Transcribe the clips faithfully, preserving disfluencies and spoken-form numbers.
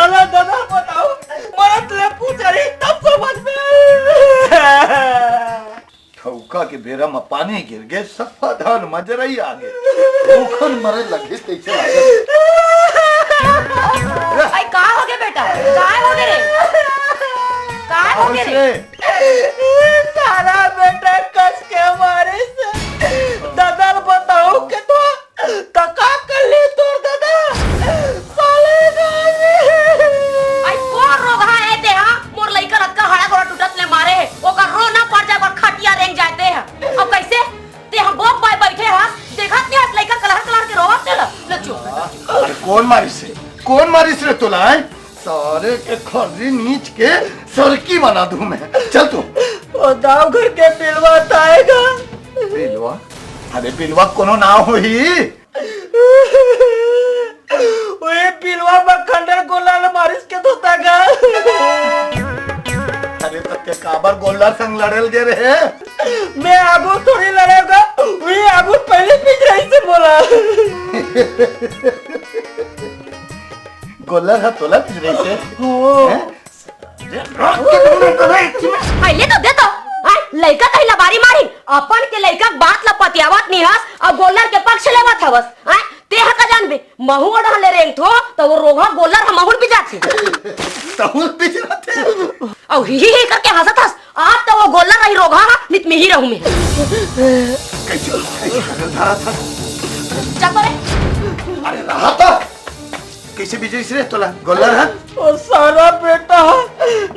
अरे दादा, बताओ, मरत ले पूछ रही, तब समझ में। ठौका के बेरा म पानी गिर गे, सफा धान म जरई आ गे। भूखन मरे लगिस तइसे लागत। आई, का हो गे बेटा? काय हो गे रे? काय हो गे रे? सारा बेटा कस के मारे से। दादा ल बताओ के तो, त का कर ले तोर दादा? साले गाय। आई, कोन रोगहा हे ते हा? मोर लइका ल अतका हड़ा गोड़ा टूटत ले मारे हे, ओकर रोना पड़ जाए, ओकर खटिया रेंग जाए ते हा। अब कइसे? ते हा बोब बाय बइठे हस, देखत नइ हस लइका कलहर कलहर के रोवत तेला। ले चुप। अरे कोन मारिस रे? कोन मारिस रे तोला, हैं? सारे के खर्री नीच के सरकी बना दूं मैं। चल तू। ओ दाऊ घर के बिलवा ताएगा। बिलवा? अरे बिलवा कोनो नाव होही। ओए बिलवा म खंडर गोला ल मारिस के धोता गा। अरे त ते काबर गोल्लर संग लड़े ल गे रहे? मैं आगू थोड़ी लड़ेगा, वही आगू पहले पिंजरा से बोला। गोल्लर ह तोला पिंजरा से? हो। हैं? अरे, रात के तुमने तो नहीं, तुमने पहले तो दे तो। हाय, लइका कहीं लबारी मारी, अपन के लइका के बात ला पतियावत नहीं हस, अउ गोल्लर के पक्ष लेवत हवस। हाय, ते ह का जानबे, महू ओढ़ा ले रेंगथो, त वो रोगहा गोल्लर ह महूल पिजाथे। तहूल पिजराथे। अउ ही ही ही करके हंसत हस, आज त वो गोल्लर रही रोगहा ह, नित में ही रहूं मैं। कैसे, कैसे धरा था? जा परे। अरे रहा था। कइसे बिजरिस रे तोला गोल्लर ह? ओ सारा बेटा ह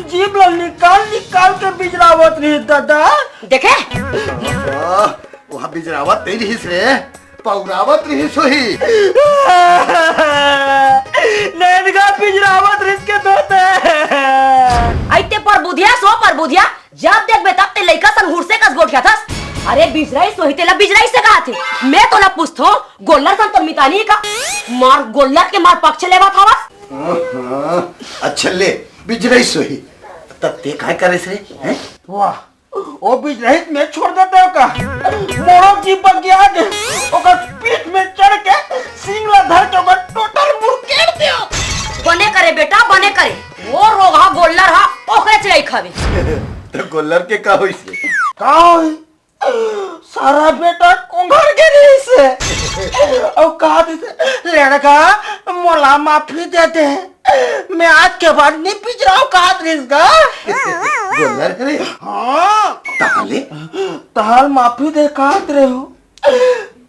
जीभ ल निकाल निकाल के बिजरावत रहिस दादा। देखे? वाह, वहाँ बिजरावत नइ रहिस रे, पौरावत रहिस होही। नैनगा बिजरावत रहिस के धोते। अइते परबुधिया सो परबुधिया, जब देखबे तब ते लइका सन हुरसे कस गोठियाथस। अरे बिजरइस होही तेला बिजरइस से कहाथे। मैं तोला पूछथों, गोल्लर सन तोर मितानी हे का? मार गोल्लर के मार पक्ष लेवत हवस। हाँ, अच्छा ले, बिजरइस होही। तब ते काय करेस रे? हैं? वाह, ओ बिजरइस में छोड़ देते हो का? मोरो जी बगिया के ओकर पीठ में चढ़ के सींग ला धर के ओकर टोटल मुड़केड़ दियो। बने करे बेटा, बने करे। वो रोगहा गोल्लर हा, ओकरे चिड़ई खावे। तो गोल्लर के का होइस? का होई? सारा बेटा कोंघर के रहिस हे। अउ कहा दिस, "लड़का, मोला माफी दे दे। मैं आज के बाद नहीं पिजराव," कहा दिस गा। गोल्लर रे? हाँ। ताले? ताल माफी दे कहा रहे हो।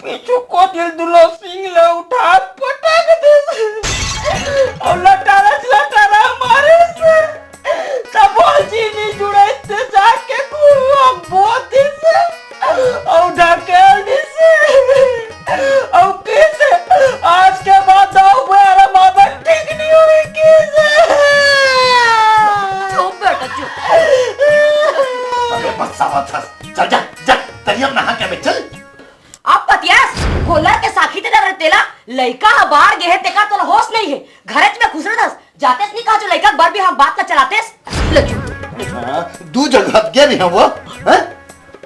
पीछू कोती ले दुनो सींग ल उठा पटक दिस। अउ लटारा लटारा मारिस। तब वो जी नहीं जुड़े ते जाके कुआ बोत दिस। अउ ढकेल दिस। अउ किस आज के बाद दाऊ भैया माता ठीक नहीं होई किस। चुप बेटा, चुप। अबे बस आवा था। चल जा, जा, तरिया में नहा के बे, चल। अब पतियास, गोल्लर के साखी ते डरे तेला, लइका ह बाहर गे हे, तेका तोला होश नहीं हे। घरेच में खुसरे दस, जातेस नहीं कहा जो लइका बर भी हम बात ला चलातेस। ले चुप। हाँ, दू जगह गे रही हम वो, हैं?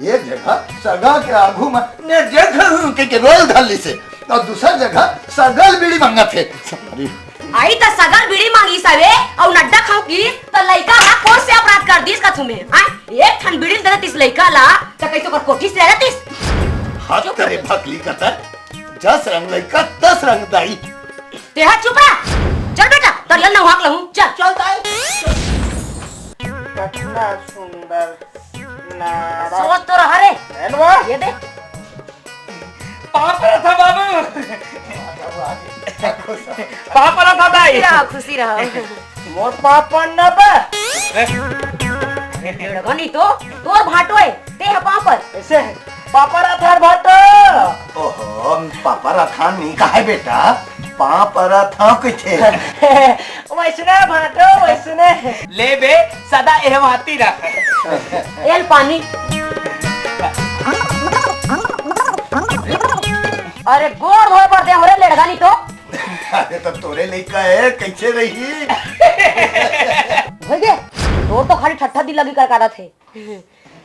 एक जगह सगा के आगू में ने देख के, के रोल धर ली से, और दूसर जगह सगल बीड़ी मांगत हे। अरे आई त सगल बीड़ी मांगिस हवे अउ नड्डा खाऊं की त लइका हा कोन से अपराध कर दिस का तुम्हें? हाँ? एक ठन बीड़ी दे देतिस लइका ला त कहीं तो कोठी से आ जातिस। हाथ करे भकली कतर, जस रंग लइका तस रंग दाई। ते हा चुप रह। चल बेटा, तरियल नहाक लहूं, चल। चल दाई। कतना सुंदर नारा। सोच तो रहा रे। एनवा। ये दे। पाँव परत हंव बाबू। पाँव परत हंव दाई। खुशी रहो, खुशी रहो। मोर पाँव पड़ना बा। अरे, लड़का नहीं तो, तोर भांटो हे, ते ह पाँव पर। ऐसे, पाँव परत हंव भांटो। ओहो, पाँव परत हंव नहीं कहे बेटा, पाँव परत हंव कथे। वैसने भांटो, वैसने। ले बे, सदा एहवाती रह। एल पानी। अरे गोड़ धोए बर दे हो रे लेड़गा नहीं तो। अरे तो तोरे लइका हे, कइसे रही? भइगे, तोर तो खाली ठट्ठा दिल लगी कर कादत हे।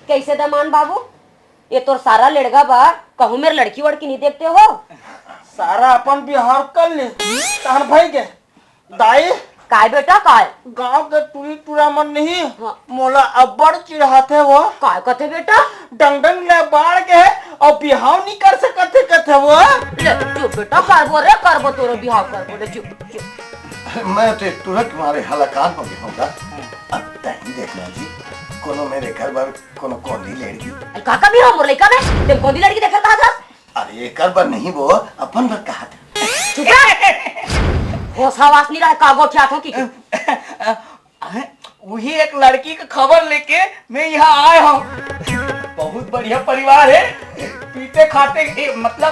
कइसे दमान बाबू? ये तोर सारा लेड़गा बा, कहूँ मेर लड़की वड़की नहीं देखते हो? सारा अपन बिहाव कर ले, तहन भइगे। दाई, काय बेटा, काय? गांव के टूरी टूरा मन नहीं, हाँ। मोला अब्बड़ चिढ़ाथे वो। काय कथे बेटा? डंगडंग ले बाढ़ के हे अउ बिहाव नहीं कर सकत हे कथे वो। ले चुप बेटा, करबो रे, करबो, तोरो बिहाव करबो, ले चुप, चुप। मैं तो टूरा के मारे हलाकान हो गया हूँ गा। अब तहीं देखना जी, कोनो मेरे घर बर कोनो कोंदी लेड़की। अरे का कमी हो मोर लइका में? तें कोंदी लड़की देखे कहा था? अरे एकर बर नहीं वो, अपन बर कहा था। चुप रह। होश हवास नहीं रहे, का गोठियात हो कि? अरे, वही एक लड़की का खबर लेके मैं यहाँ आया हूँ। बहुत बढ़िया परिवार है, पीते खाते, ए, मतलब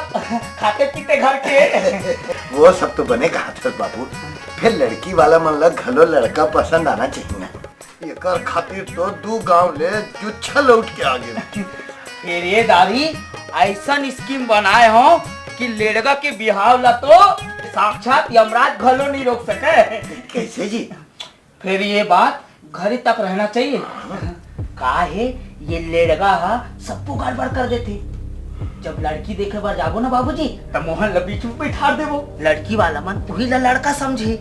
खाते पीते घर के। वो सब तो बने कहा था बाबू, फिर लड़की वाला मन ला घलो लड़का पसंद आना चाहिए ना। एकर खातिर तो दू गांव ले जुच्छा लौट के आ गे। फिर ये दारी ऐसन स्कीम बनाए हो कि लेड़गा के बिहाव ला तो साक्षात यमराज घलो नहीं रोक सके। कैसे जी? फिर ये बात घरे तक रहना चाहिए। का है, ये लेड़गा हा सबको गड़बड़ कर देथे। जब लड़की देखे बर जाबो ना बाबूजी, त मोहन ल बीच में बैठा देबो। लड़की वाला मन उही ल लड़का समझही,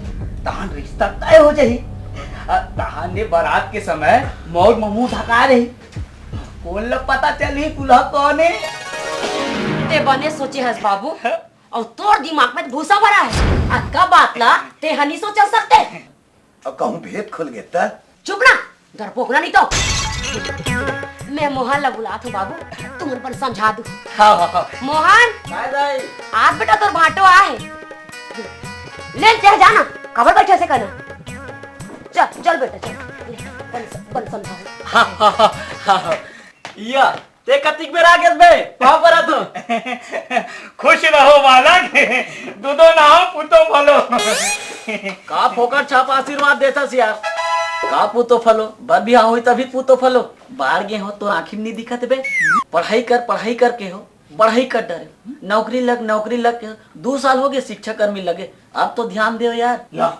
तहन रिश्ता तय हो जाही। अ, तहन ने बारात के समय मौर म मुंह ढका रही, कोन ल पता चलही कुल्हा कौन है? ते बने सोचे हस बाबू, अउ तोर दिमाग में भूसा भरा है। अतका बात ला ते ह नहीं सोच सकते। अब कहूँ भेद खुल गे त? चुप ना, डरपोक ना नहीं तो। मैं मोहन ला बुलात हूँ बाबू, तुमन पर समझा दू। हाँ, हाँ, हाँ। मोहन, काय दाई? आज बेटा तोर भांटो आए। ले, ले, जा ना, काबर बैठे से कहना। चल, चल बेटा, चल। बन, बन समझाओ। हाँ, हाँ, हाँ, हाँ, हाँ। या, ते कतिक बेर आ गेस बे? पाँव परत हूँ। खुश रहो बालक, दूधो नहाओ, पूतो फलो। का फोकट छाप आशीर्वाद देथस यार? का पूतो फलो? बर बिहाव होई तभी पूतो फलो। बाहर गे हो तो आँखी में नहीं दिखत बे। पढ़ाई कर, पढ़ाई कर के हो, पढ़ाई कर डरे। नौकरी लग, नौकरी लग के दू साल हो गए शिक्षा कर्मी लगे। अब तो ध्यान दे यार। या,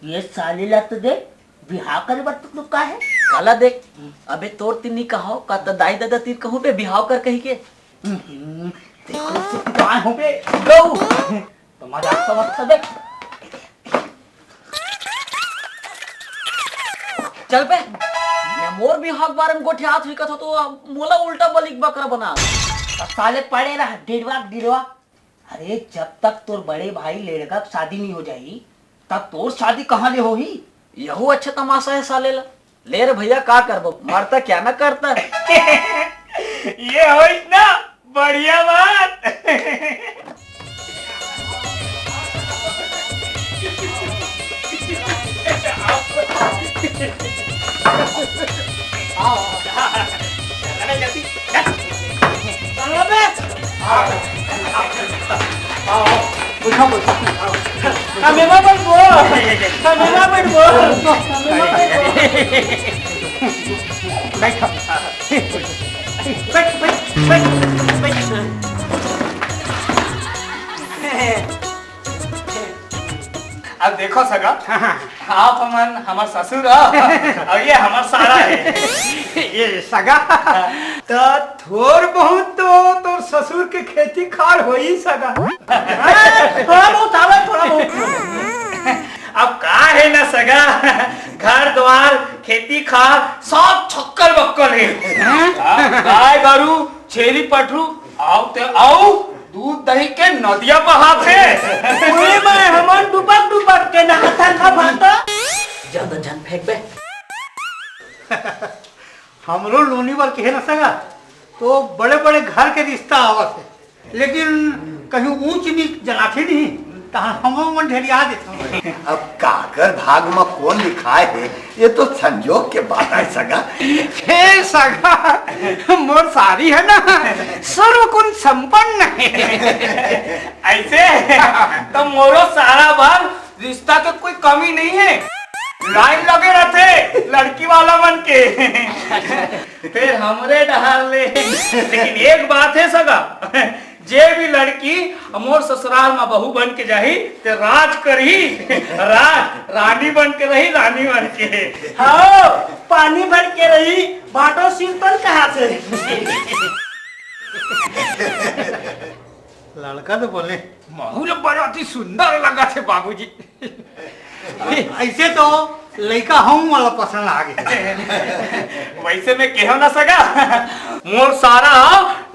ये साले ला तो दे, बिहाव करे बर टुकटुक का है? काला देख, अबे तोर तीर नहीं कहो, का त दाई ददा तीर कहूँ बे बिहाव कर कही के। हम्म, देखो से गाय हो बे, गऊ। तो मजाक समझता देख। चल बे, मैं मोर बिहाव के बारे में गोठियात हुई कथो तो मोला उल्टा बलिक बकरा बना। तो साले पड़े रह, डिड़वा, डिड़वा। अरे, जब तक तोर बड़े भाई लेड़गा के शादी नहीं हो जाही, तब तोर शादी कहाँ ले होही? यहू अच्छा तमाशा है साले ला। ले रे भैया, का करबो, मरता क्या ना करता। ये होइस ना बढ़िया बात। बैठो, बैठो। बैठ, बैठ, बैठ, बैठ। अब देखो सगा, आप हमन हमर ससुर हो, अउ ये हमर सारा है। ये सगा, त थोर बहुत तो तोर ससुर के खेती खार होही सगा। थोड़ा बहुत आवे, थोड़ा बहुत। अब का है ना सगा, घर द्वार, खेती खार, सब छक्कल बक्कल है। हाँ, गाय गरू, छेरी पठरू, आउ ते आउ, दूध दही के नदिया बहाथे। उही में हमन डुबक डुबक के नहाथन का भाता। ज्यादा झन फेंक बे। हमरो लोनी बर कहे न सगा, तो बड़े बड़े घर के रिश्ता आवत है, लेकिन कहीं ऊंच नीच जनाथे नहीं, तहाँ हम मन ढेरिया देथन। अब काकर भाग म कौन लिखाए है, ये तो संजोग के बात आय सगा। हे सगा, मोर सारी है ना, सर्व गुण संपन्न है। ऐसे तो मोरो सारा बर रिश्ता के कोई कमी नहीं है, लाइन लगे रहथे लड़की वाला मन के। फिर हमरे डहार ले। लेकिन एक बात है सगा, जे भी लड़की मोर ससुराल म बहू बन के जाही, ते राज करही, राज, रानी बन के रही, रानी बन के। हाँ, पानी बन के रही, बाटो सिरतन कहाँ से? लड़का तो बोले, महू ल बड़ा अति सुंदर लगथे बाबूजी। ऐसे तो लइका हम वाला पसंद आ गए। वैसे मैं कहेंव ना सगा, मोर सारा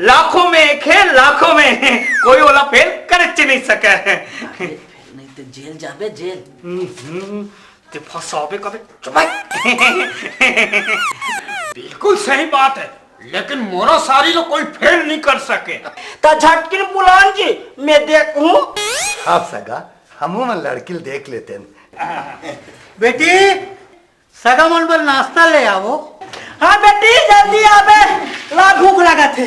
लाखों में एक हे, लाखों में। कोई ओला फेल करे नहीं सके। नहीं तो जेल जाबे, जेल। हम्म, ते फंसाबे कबे। चुप भाई। बिल्कुल सही बात है, लेकिन मोरो सारी लो कोई फेल नहीं कर सके। त झटकिन बुलान जी, मैं देखहूं। हाँ सगा, हमू मन लड़की ल देख लेतेन। बेटी, सगा मन बर नाश्ता ले आवो। हाँ बेटी, जल्दी आबे, ला भूख लगथे।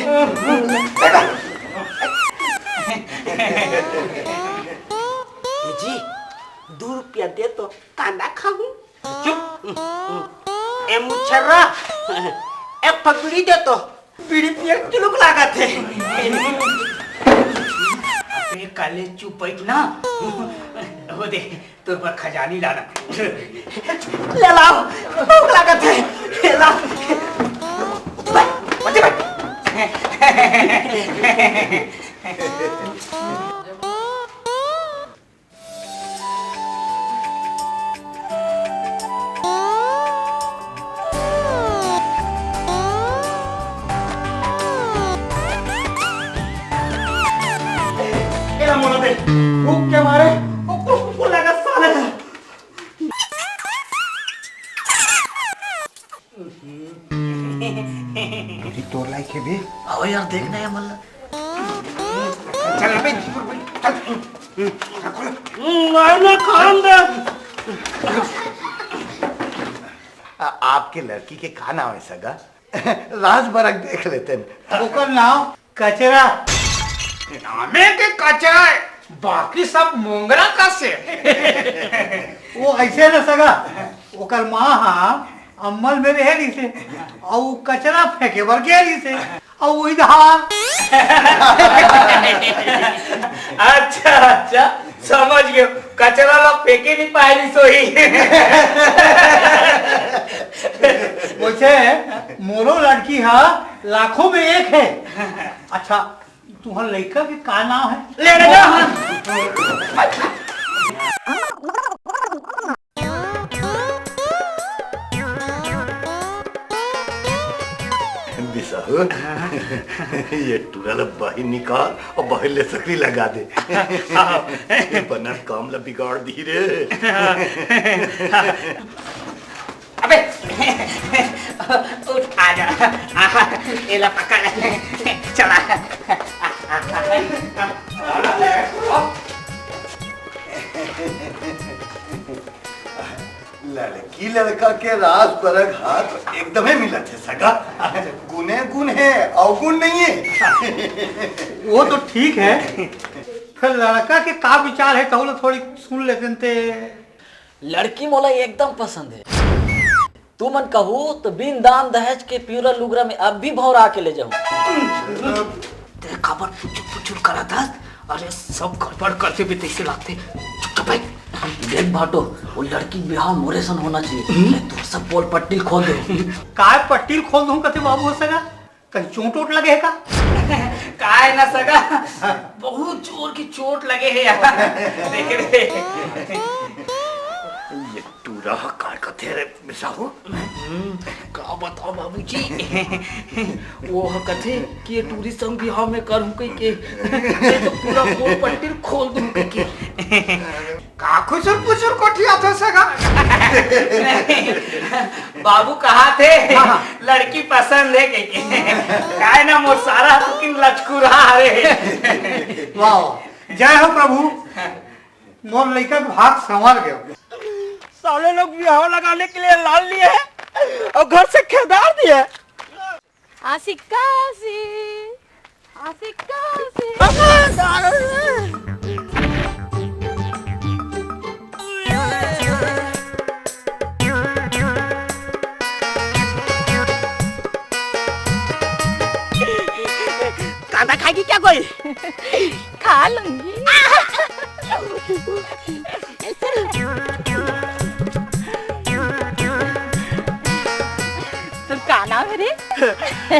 ए जी, दू रुपया दे तो कांदा खाहूं। चुप। ए मुछर्रा, एक ठो बीड़ी दे तो, बीड़ी पिए के लुक लागत हे। अबे काले चुप बैठ ना, वो दे, तोर बर खजानी लाना। ले लाओ, भूख लागत हे, ले लाओ। बच, बच, बच। एला मोला दे। भूख के मारे कुकुर कुकुर लगा साले। अभी तोर लायक हे बे। आओ यार, देखना है मल्ला। चल बे, चल। नहीं, नहीं, खान दे। आ, आपके लड़की के का नाम है सगा? राज बरग देख लेते हैं। ओकर नाम कचरा। नामे के कचरा है, बाकी सब मोंगरा कस हे। वो ऐसे न सगा, ओकर माँ हा अम्मल में रहे रहिसे, अउ कचरा फेंके बर गे रहिसे, अउ वही धार। अच्छा, अच्छा, समझ गयो, कचरा ला फेंके नहीं पाए रहिस होही। वैसे मोरो लड़की हा लाखों में एक है। अच्छा, तुहर लइका के का नाम है? ले ले जा। बिसाहू, ये टूरा ला बाहिर निकाल अउ बाहिर ले सकरी लगा दे। ये बनत काम ला बिगाड़ दी रे। अबे, उठ, आ जा। आहा, एला पकड़। चला। लड़की लड़का के रास बरग हा तो एकदमे मिलत हे सगा। गुने गुन हे, अवगुण नहीं है। वो तो ठीक है, फिर लड़का के का विचार है, कहू ला थोड़ी सुन लेते ते। लड़की मोला एकदम पसंद है। तुमन कहू तो बिन दान दहेज के पिंवरा लुगरा में अब भी भौरा के ले जाहूं। ते काबर पुचुर पुचुर करत हस? अरे, सब गड़बड़ कर देबे तइसे लागथे। चुपचाप बैठ। देख भाटो, वो लड़की के बिहाव मोरे सन होना चाहिए। हम्म। मैं तोर सब पोल पट्टी खोल दे। काय पट्टी खोल दूं कथे बाबू हो सगा? कहीं चोट वोट लगे है का? काय ना सगा, बहुत जोर की चोट लगे है यार। देख रे। ये टूरा ह काय कथे रे बिसाहू? हम्म, का बताओ बाबूजी, वो ह कथे कि ये टूरी संग बिहाव में करूं कहिके, ये तो पूरा पोल पट्टी खोल दूं कहिके। का खुसुर पुसुर कोठियाथस गा? बाबू कहाथे, हाँ, हाँ। लड़की पसंद है कहिके। काय ना मोर सारा सुकिन लचकुरा हरे। वाह, जय हो प्रभु। मोर लइका के भाग संवर गयो। साले लोग बिहाव लगाने के लिए लान लिए हैं और घर से खेदार दिए हैं। आशिक काशी, आशिक काशी। कांदा खाएगी क्या कोई? खा लूंगी। तोर का नाव हे रे?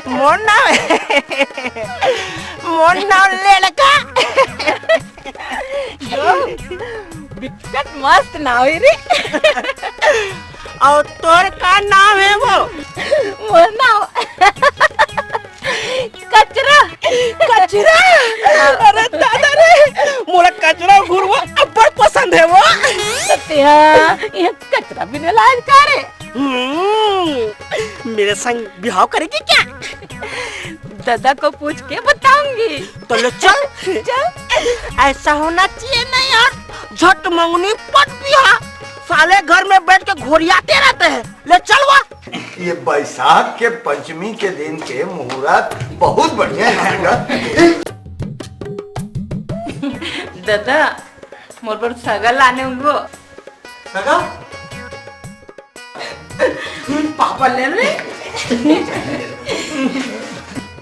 मोर नाव हे, मोर नाव लेड़का। जो, बिकट मस्त नाव हे रे। अउ तोर का नाव हे वो? मोर नाव कचरा। कचरा? अरे दादा रे, मोला कचरा घुरवा अब्बड़ पसंद हे वो। सत्या, ये कचरा बिने लाज का रे? हम्म, मेरे संग बिहाव करेगी क्या? दादा को पूछ के बताऊंगी। तो ले चल। चल। ऐसा होना चाहिए ना यार, झट मंगनी पट बिहा, साले घर में बैठ के घोरियाते रहते हैं। ले चल वा। ये बैसाख के पंचमी के दिन के मुहूर्त बहुत बढ़िया है। दादा, मोर बर सगा लाने उनको। सगा? पापा ले ले।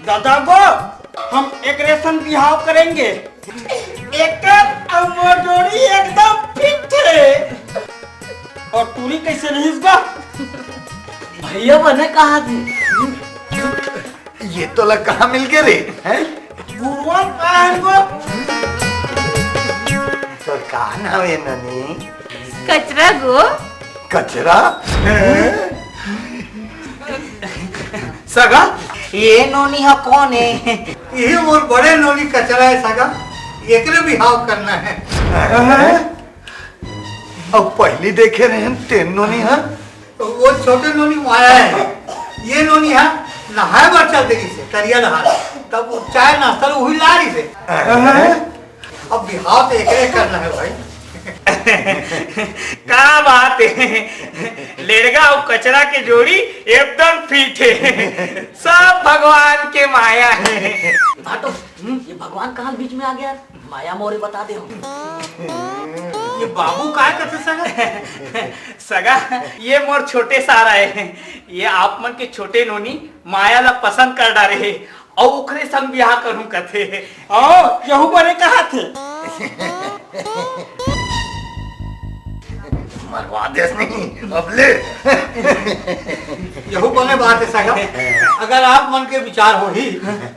दादा गो, हम एकरे संग बिहाव करेंगे। एकर अउ मोर जोड़ी एकदम फिट हे। अउ टूरी कइसे रहिस गा? भैया बने कहा थे? ये तोला कहाँ मिल गे रे? हैं? गुरुआ पान गो। तोर का नाव हे ननी? कचरा गो। कचरा? सगा? ये नोनी हा कोन हे? ये मोर बड़े नोनी कचरा हे सगा, एकरे बिहाव करना हे। अब पहली देखे रहेन तेन नोनी हा। वो छोटे नोनी माया हे, ये नोनी हा नहाए बर चल देगी से तरिया डहार, तब वो चाय नाश्ता ला उही ला रही से। अब बिहाव तो एकरे करना हे भाई। का बात हे, लेड़गा अउ कचरा के जोड़ी एकदम फिट हे। सब भगवान के माया हे। भाटो, हम्म, ये भगवान कहाँ बीच में आ गया? माया मोरे बता दे हम। ये बाबू काय करथे सगा? सगा, ये मोर छोटे सारा हे। ये आप मन के छोटे नोनी माया ला पसंद कर डारे हे। अउ ओखरे संग बिहाव करहूं कथे। हाँ, यहू बने कहा थे। मरवा देस नहीं, अब ले। यहू बने बात हे सगा। अगर आप मन के विचार होही,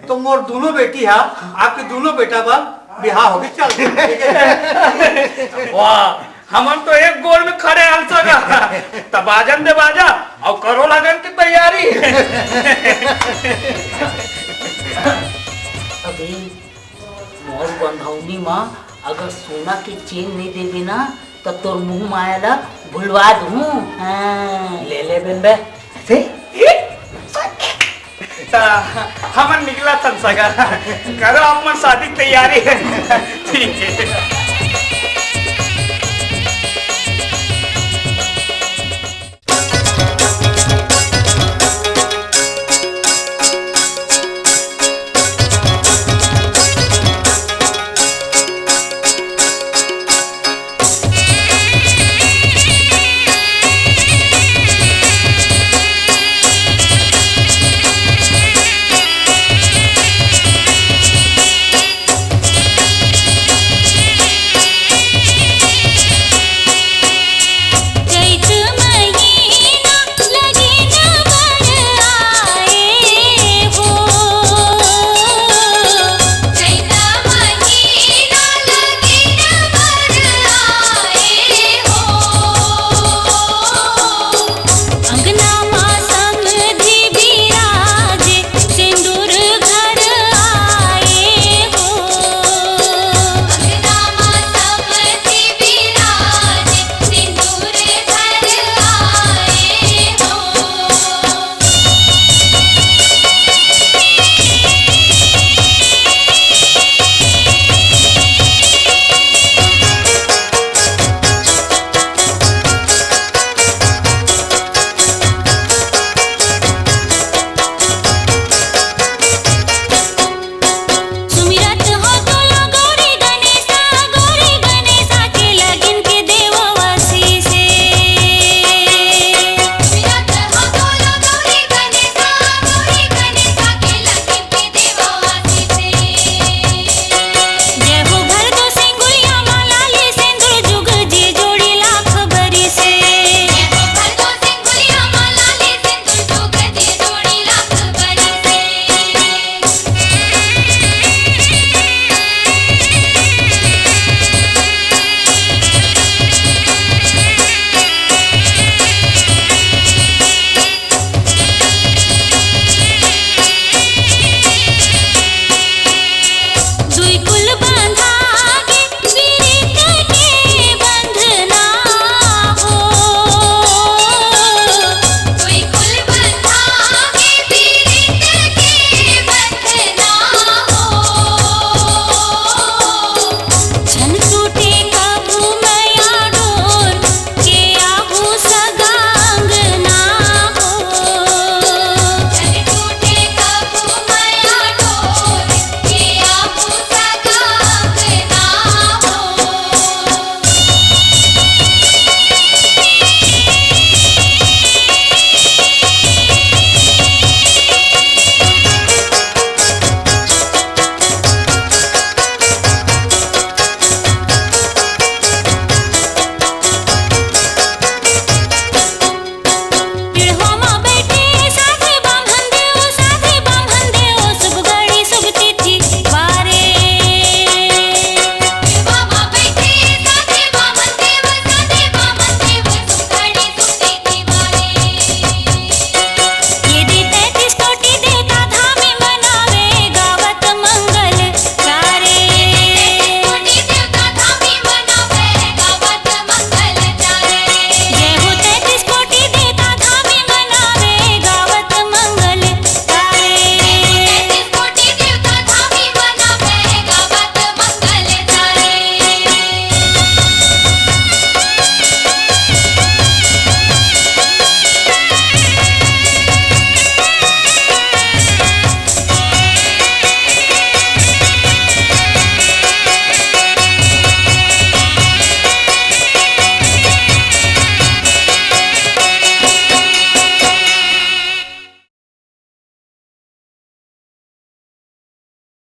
तो मोर दोनों बेटी हा, आपके दोनों बेटा बर बिहाव होगे चल। वाह, हमन तो एक गोड़ में खड़े हन सगा। तब बाजन दे बाजा, अउ करो लगन के तैयारी। अबे, मोर बंधौनी मा अगर सोना के चेन नहीं देबे ना, त तोर मुंह माया ला भुलवा दूं। हाँ। ले ले बेन बे। से? त हमन निकलत हन सगा। करो अपन शादी के तैयारी। ठीक हे।